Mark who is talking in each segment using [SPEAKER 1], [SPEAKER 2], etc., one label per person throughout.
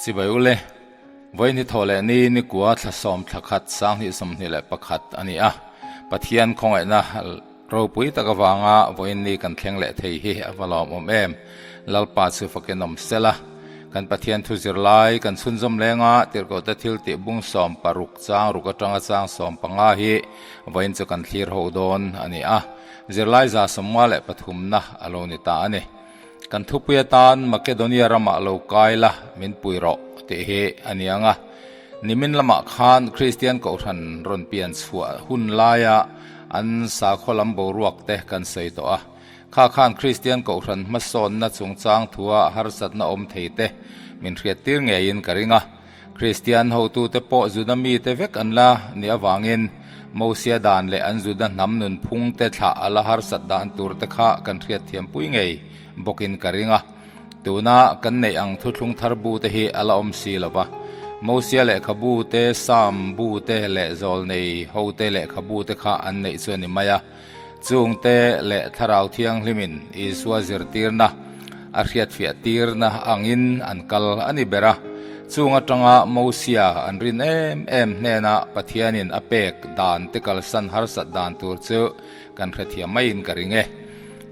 [SPEAKER 1] Chibai ule, Vawiin hi thaw leh ni nikua thla sawm thla khat sanghnih 21 a ni a. Pathian khawngaihna ropui tak avanga vawiin ni kan thleng leh thei hi a va lawmawm em. Lalpa chu fakin awm sela. Kan Pathian thu zir lai kan chhunzawm lenga tirhkohte thil tih bung 16 chang ruk atanga chang 15 hi vawiin chu kan thlir ho dawn a ni a. Zirlai 53 na a lo ni ta a ni. Kan thupui atan Makedonia ramah lo kai la min pui rawh tih hi a ni ang a. Nimin lamah khan Kristian Kohhran rawn pian chhuah hun laia an sakhaw lam boruak te kan sawi tawh a. Kha khan Kristian Kohhran hmasawnna chungchang thua harsatna awm thei te min hriattir ngeiin ka ring a. Kristian hotute pawh Juda mite vek an la nih avangin Mosia dan leh an Juda hnam nunphungte thlah a la harsat dan turte kha kan hriatthiampui ngei bawkin ka ring a. Tuna kan neih ang thuthlung thar bute hi a la awm si lo va. Mosia lehkhabu te, Sam bu te leh Zawlnei hote lehkhabu te kha an neih chu a ni mai a. Chungte leh Thlarau Thianghlimin Isua zirtirna a hriatfiah tirna angin an kal a ni ber a. Chung atanga Mosia an rin em em hnena Pathianin a pek dan te kalsan harsat dan tur chu kan hrethiam maiin ka ring e.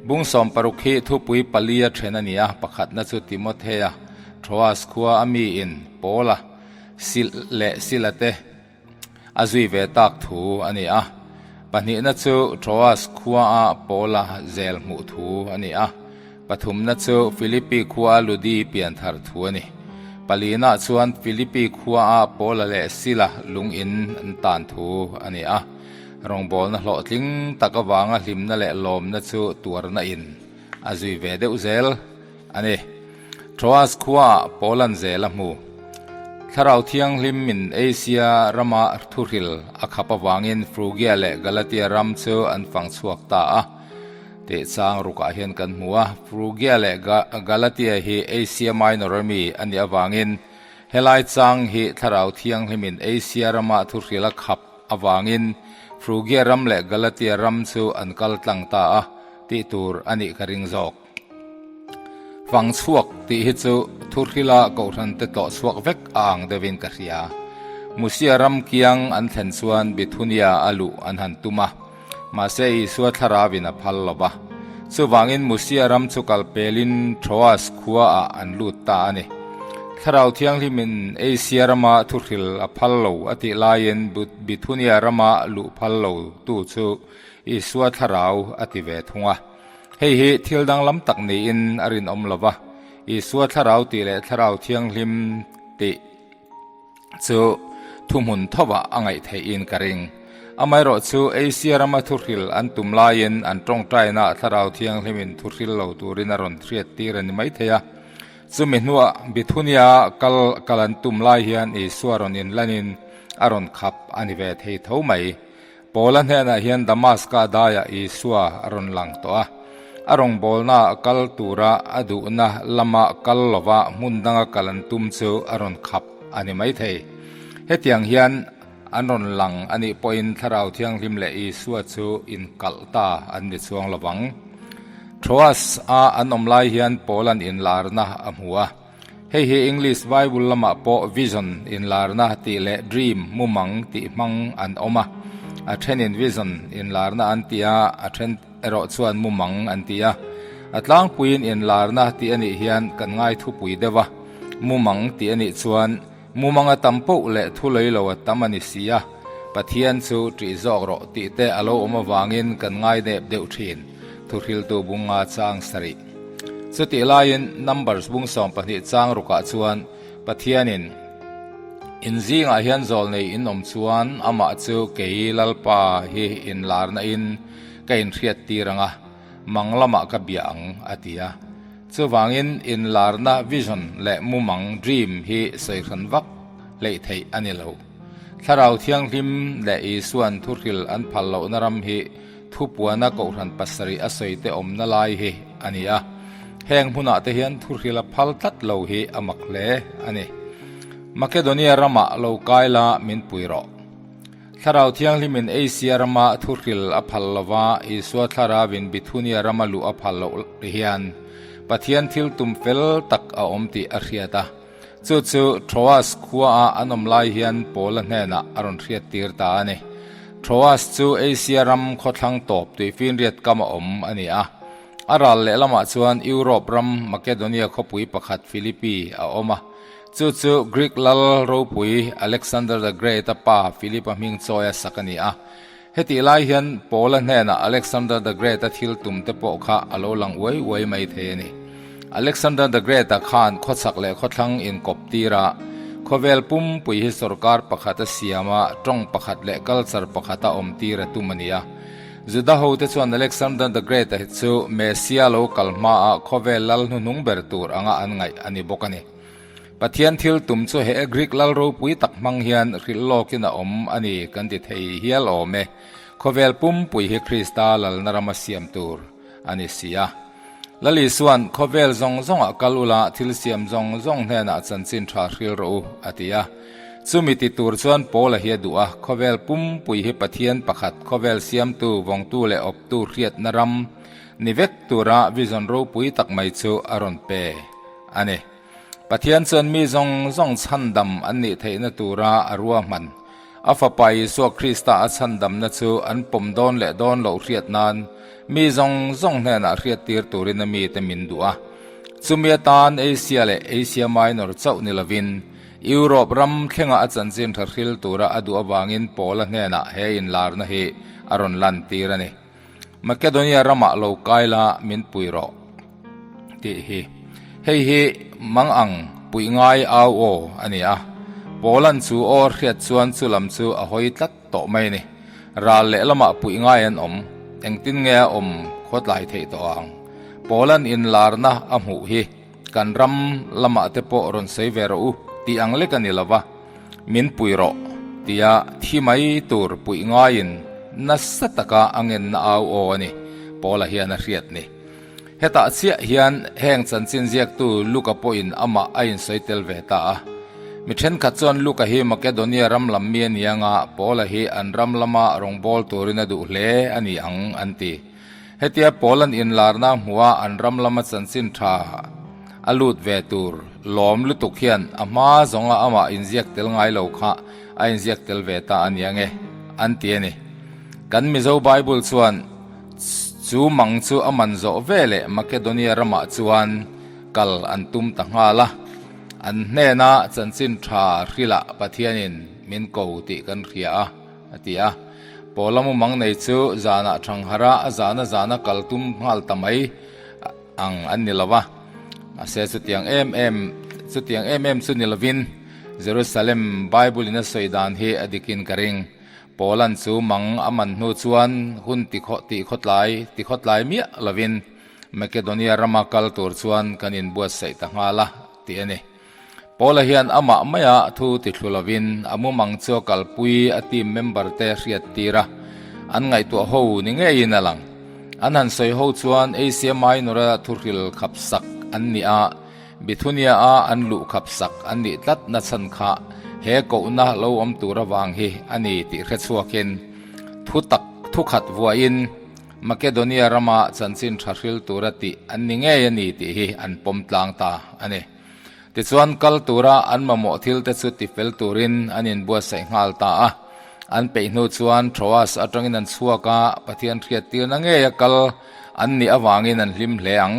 [SPEAKER 1] Bung 16 hi thupui palia then a ni a, pakhatna chu Timothea, Troas khua a miin Paula sil leh sila te, A zui ve tak thu a ni a. Pahnihna chu Troas khuaa Paula zel hmuh thu a ni a. Pathumna chu Philippi khuaa Ludi pian thar thu a ni. Palina chuan Philippi khuaa Paula leh Sila lung in an tan thu a ni a. Rawngbawlna hlawhtling tak avanga hlimna leh lawmna chu tuarna in a zui ve deuh zel a ni. Troas khuaah Paula'n zel a hmu. Thlarau Thianghlim min Asia rama thuhril a khap avangin Frugia leh Galatia ram chu an fang chhuak ta a. Teh chang rukah hian kan hmu a, Frugia leh Galatia hi Asia Minor a mi a nih avangin helai chang hi Thlarau Thianghlimin Asia rama thuhril a khap avangin Frugia ram leh Galatia ram chu an kal tlang ta a tih tur a nih ka ring zawk. Fang chhuak tih hi chu Thurhila Kohhran te tlawh chhuak vek a ang deuhin ka hria. Musia ram kiang an thlen chuan Bithunia a luh an han tum a, mahse Isua thlarauin a phal lo va. Chuvangin Musia ram chu kal pelin Troas khuaah an lut ta a ni. Thlarau Thianghlimin Asia rama thuhril a phal lo a tih laiin Bithunia rama luh phal lo tu chu Isua thlarau a ti ve thung a. Hei hi thil danglam tak niin a rinawm lo va, Isua thlarau tih leh thlarau thianghlim tih chu thuhmun thovah a ngaih theihin ka ring. Amaherawh chu Asia rama thuhril an tum laiin an tawngtainaah thlarau thianghlimin thuhril lo turin a rawn hriattir a ni maithei a. Chumi hnuah Bithunia kal kal an tum lai hian Isua rawn inlanin a rawn khap a ni ve thei tho mai. Paula hnenah hian Damaska daiah Isua a rawn lang tawh a. A rawngbawlnaah kal tura a duhna lama kal lova hmun danga kal an tum chu a rawn khap a ni maithei. Hetiang hian an rawn lang a nih pawhin Thlarau Thianghlim leh Isua chu inkalh ta an ni chuang lovang. Troas a an awm lai hian Paula'n inlarna a hmu a. Hei hi English Bible lamah pawh vision, inlarna, tih leh dream, mumang, tih hmang an awm a. A thenin vision, inlarna, an ti a, a then erawh chuan mumang an ti a. A tlangpuiin inlarna tih a nih hian kan ngai thupui deuh a, mumang tih a nih chuan mumang a tam poh leh thu lei lo a tam a ni si a, Pathian chu ṭih zawk rawh tih te a lo awm avangin kan ngai nep deuh ṭhin, thuhriltu bunga chang sarih. Chutih laiin Numbers bung 12 chang rukah chuan Pathianin, In zingah hian zawlnei in awm chuan amah chu kei Lalpa hi inlarna in ka inhriat tir ang a, mang lamah ka bia ang, a ti a. Chuvangin inlarna vision leh mumang dream hi sawihran vak hleih theih a ni lo. Thlarau Thianghlim leh Isuan thuhril an phal lohna ram hi Thupuana Kohhran pasarih a sawi te awmna lai hi a ni a, heng hmunah te hian thuhril a phal tlat lo hi a mak hle a ni. Makedonia ramah lo kai la min pui rawh. Thlarau Thianghlimin Asia rama thuhril a phal lova Isua Thlarauin Bithunia rama luh a phal loh hian Pathian thil tum fel tak a awm tih a hriat a. Chu chu Troas khuaah an awm lai hian Paula hnenah a rawn hriattir ta a ni. Troas chu Asia ram khawthlang tawp tuifinriat kam a awm a ni a. A ral lehlamah chuan Europe ram Makedonia khawpui pakhat Philippi a awm a. Chu chu Greek lal ropui Alexander the Great-a pa Philip-a hming chawia sak a ni a. Hetih lai hian Paula hnenah Alexander the Great-a thil tum te pawh kha a lo lang uai uai mai thei a ni. Alexander the Great-a khan khawchhak leh khawthlang inkawp tir a, khawvel pumpui hi sorkar pakhat a siam a, tawng pakhat leh culture pakhat a awm tir a tum a ni a. Juda hote chuan Alexander the Great-a hi chu Messia lo kal hmaah khawvel lal hnuhnung ber tur anga an ngaih a ni bawk a ni. Pathian thil tum chu he Greek lal ropui tak hmang hian hrilh lawkin a awm a ni kan ti thei hial awm e. Khawvel pumpui hi Krista lalna rama siam tur a ni si a. Lal Isua'n khawvel zawng zawngah kal ula thil siam zawng zawng hnenah chanchin tha hril rawh u a ti a. Chumi ti tur chuan Paula hi a duh a, khawvel pumpui hi Pathian pakhat, khawvel siamtu, vawngtu leh awptu hriatna ram ni vek tura vision ropui tak mai chu a rawn pe a ni. Pathian chuan mi zawng zawng chhandam an nih theihna tura a ruahman. A Fapa Isua Krista a chhandamna chu an pawm dawn leh dawn loh hriat nan mi zawng zawng hnenah hriattir turin a mite min duh a. Chumi atan Asia leh Asia Minor chauh ni lovin Europe ram thlenga a chanchin tha hril tura a duh avangin Paula hnenah he inlarna hi a rawn lantir a ni. Makedonia ramah lo kai la min pui rawh tih hi. Hei hi mang ang puih ngai au aw a ni a. Paula'n chu aw hriat chuan chu lam chu a hawi tlat tawh mai a ni. Ral lehlamah puih ngai an awm. Engtin nge a awm khawtlai theih tawh ang? Paula'n inlarna a hmuh hi kan ram lamah te pawh rawn sawi ve rawh u tih ang lek a ni lo va. Min pui rawh, tia thi mai tur puih ngaiin nasa taka a ngenna au aw a ni, Paula hian a hriat ni. Hetah chiah hian heng chanchin ziaktu Luka pawhin amah a insawi tel ve ta a. Mi thenkhat chuan Luka hi Makedonia ram lam mi a ni anga Paula hi an ram lama rawngbâwl turin a duh hle a ni ang an ti. Hetia Paula'n inlarna hmuha an ram lama chanchin tha a lut ve tur lawm lutuk hian a hma zawnga amah inziak tel ngai lo kha a inziak tel ve ta a nia nge an ti a ni. Kan Mizo Bible chuan chu mang chu a man zawh ve leh Makedonia ramah chuan kal an tum ta nghal a, an hnena chanchin tha hrilah Pathianin min ko tih kan hria a. A ti a. Paula mumang nei chu zanah Thangharah a zana zana kal tum nghal ta mai ang an ni lo va. Mahse chutiang em em chutiang em em chu ni lovin Jerusalem Bible in a sawi dan hi a dikin ka ring. Paula'n chu mang a man hnu chuan hun ti khaw tih khawtlai ti khawtlai miah lovin Makedonia rama kal tur chuan kan inbuatsaih ta nghal a tih a ni. Paula hian amah maia thu ti thlu lovin a mumang chu a kalpui a team member te hriat tir a, an ngaihtuah ho ni ngeiin a lang. An han sawi ho chuan Asia Minor-a thuhril khap sak an nih a, Bithunia-a an luh khap sak an nih tlat na chhan kha he kohna lo awm tur avang hi a ni tih hre chhuakin thu tak thu khat vuahin Makedonia rama chanchin tha hril tura tih an ni ngei a ni tih hi an pawm tlang ta a ni. Tichuan kal tura an mamawh thil te chu tifel turin an inbuatsaih nghal ta a. An peih hnu chuan Troas atangin an chhuak a, Pathian hriattirna ngeia kal an nih avangin an hlim hle ang.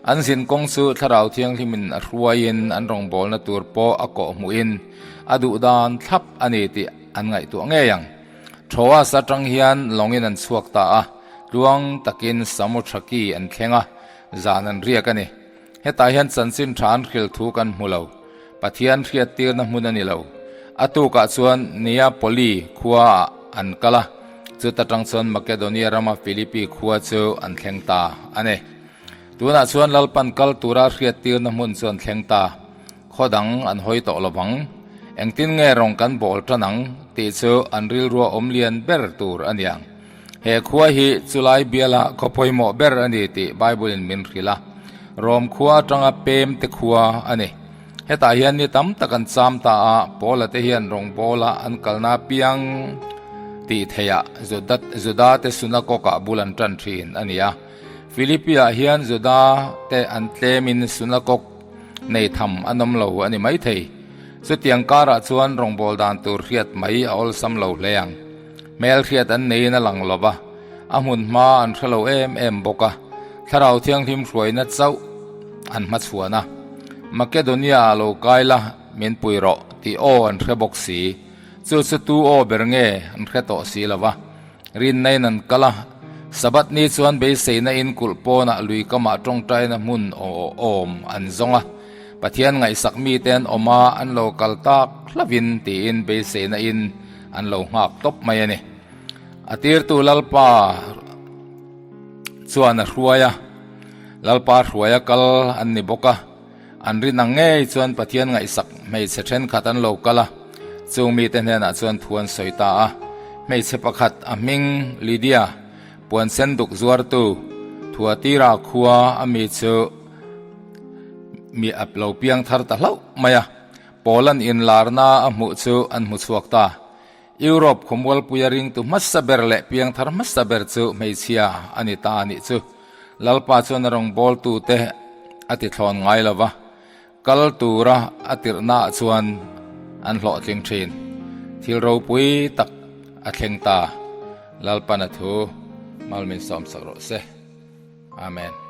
[SPEAKER 1] An zin kawng chu Thlarau Thianghlimin a hruaiin an rawngbawlna tur pawh a kawh hmuhin a duh dan thlap a ni tih an ngaihtuah ngei ang. Troas atang hian lawngin an chhuak ta a, tluang takin Samothraki an thleng a, zan an riak a ni. Hetah hian chanchin tha an hril thu kan hmu lo. Pathian hriattirna hmun a ni lo. A tukah chuan Neapoli khuaah an kal a, chuta tang chuan Makedonia rama Philippi khua chu an thleng ta a ni. Tunah chuan Lalpan kal tura hriattirna hmun chu an thleng ta. Khaw dang an hawi tawh lo vang. Engtin nge rawng kan bawl tan ang tih chu an rilrua awm lian ber tur a niang. He khua hi chulai biala khaw pawimawh ber a ni tih Bible-in min hrilh a. Rom khua atanga pem te khua a ni. Hetah hian ni tam tak an cham ta a, Paula te hian rawngbawla an kalna piang tih theihah Juda te sunakawkah bul an tan thin a ni a. Philippi-ah hian Juda te an tlemin sunakawk. nei tham an awm lo a ni maithei. Chutiang karah chuan rawngbâwl dan tur hriat mai a awlsam lo hle ang. Hmel hriat an neiin a lang lo va, a hmun hma an hre lo em em bawk a, Thlarau Thianghlim hruaina chauh an hmachhuan a. Makedonia-ah lo kai la, min pui rawh tih aw an hre bawk si. Chu chu tu aw ber nge an hre tawh si lo va. Rinnain an kal a, Sabbath ni chuan beiseina in kulh pawnah lui kamah tawngtaina hmun awm an zawng a, Pathian ngaihsak mite an awm a, an lo kal tak hlavin tiin beiseina in an lo nghak tawp mai a ni. A tirtu Lalpa chuan a hruai a, Lalpa hruaia kal an ni bawk a. An rin ang ngei chuan Pathian ngaihsak hmeichhe thenkhat an lo kal a, chung mite hnenah chuan thu an sawi ta a. Hmeichhe pakhat a hming Lydia, puan sen duk zuartu, Thuatira khua a mi chu mi a lo piang thar ta hlauh mai a, Paula'n inlarna a hmuh chu an hmu chhuak ta. Europe khawmualpuia ringtu hmasa ber leh piangthar hmasa ber chu hmeichhia a ni ta a nih chu. Lalpa chuan a rawngbawltute a ti thlawn ngai lo va, kal tura a tirhnaah chuan an hlawhtling thin. Thil ropui tak a thleng ta. Lalpan a thu, Malmin sawmsak rawh se. Amen.